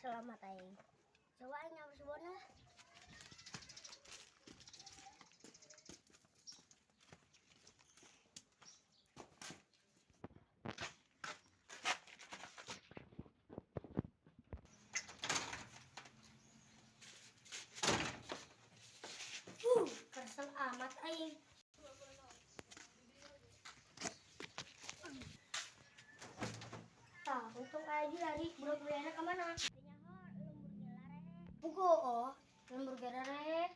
Selamat aing. Coba aing nyamper si Bona lah. Kesel amat aing. Tah, untung aja lari budak budak ke mana? Buku oh, lembur gerarehe.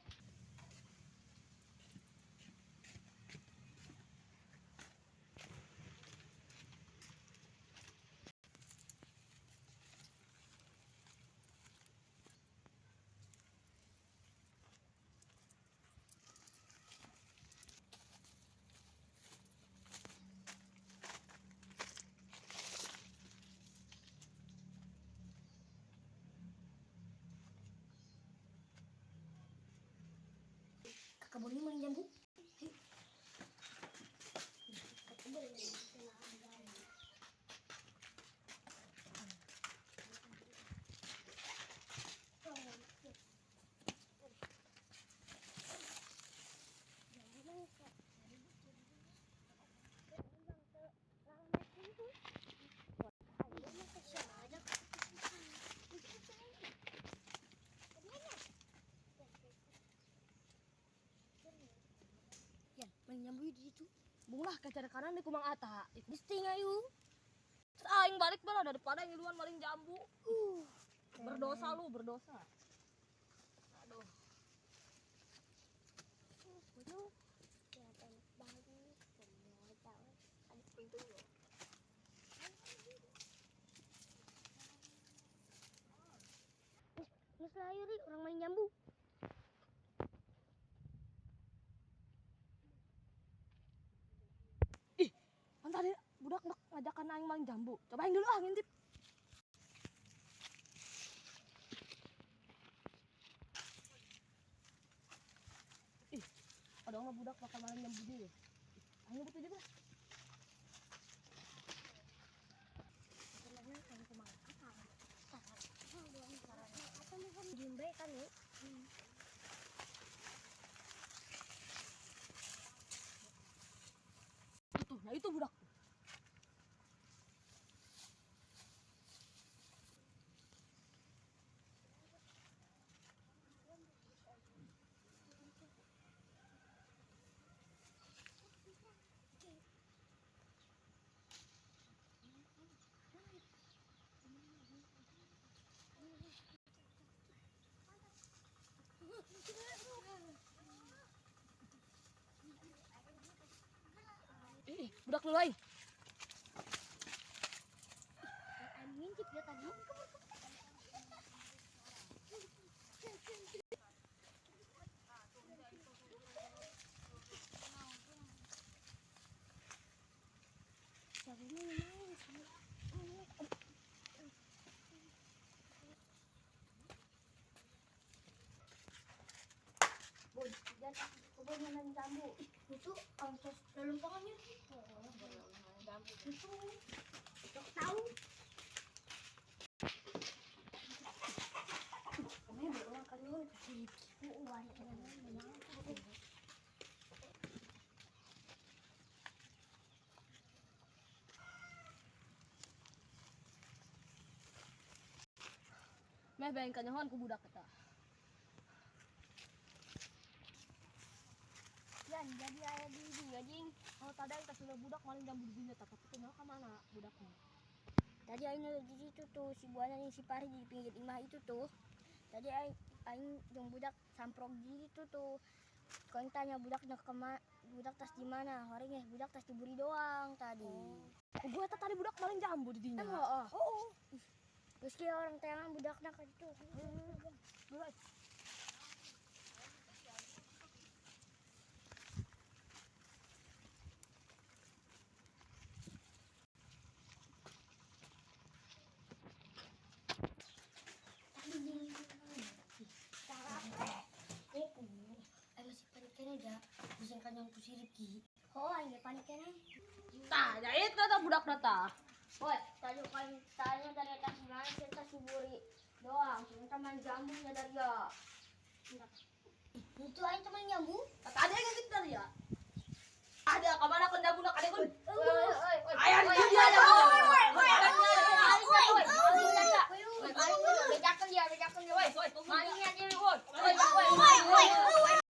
Kebun ini maling jambu. Ya, maling jambu di situ. Bunga kacar kanan di kumang ata. Disting ayu. Aing balik bala daripada ngiluan maling jambu. Berdosa lu, berdosa. Aduh. Geus lah ayo ri, orang maling jambu. Ih, kan tadi budak nak ngajakan aing maling jambu. Coba aing dulu ah ngintip. Ih, ada orang budak bakal maling jambu dia. Aing nyebut aja lah. Jimbe kan ya. Itu, nah itu budak. Ih, budak lu lain. Aing ngintip ya tadi. Bon, jangan kebun main jambu. Itu ongkos lelumpangannya. Itu tahu. Kami berulang kali Meh bayang kanyahoan ku budak eta. Yan, jadi aya di dieu jing. Oh, tadi aing tas budak maling jambu di dinya tapi teu ka mana budaknya. Tadi aing di situ tuh si Buana jeung si Pari di pinggir imah itu tuh. Tadi aing aing jeung budak samprok di situ tuh. Kau tanya budaknya kema budak tas di mana? Horeng eh budak tas diburi doang tadi. Oh, gua eta tadi budak maling jambu di dinya. Oh, oh. Oh. Terus dia orang teangan budakna ka ditu. Masih panik kene da. Bisa kanyang ku si Rifki. Oh, aing panik kene. Tah, ya itu tah budakna tah. Woi, tadi kan tanya dari atas mana kita suburi Doang, ternyata main jambunya dari ya. Itu aing teman jambu.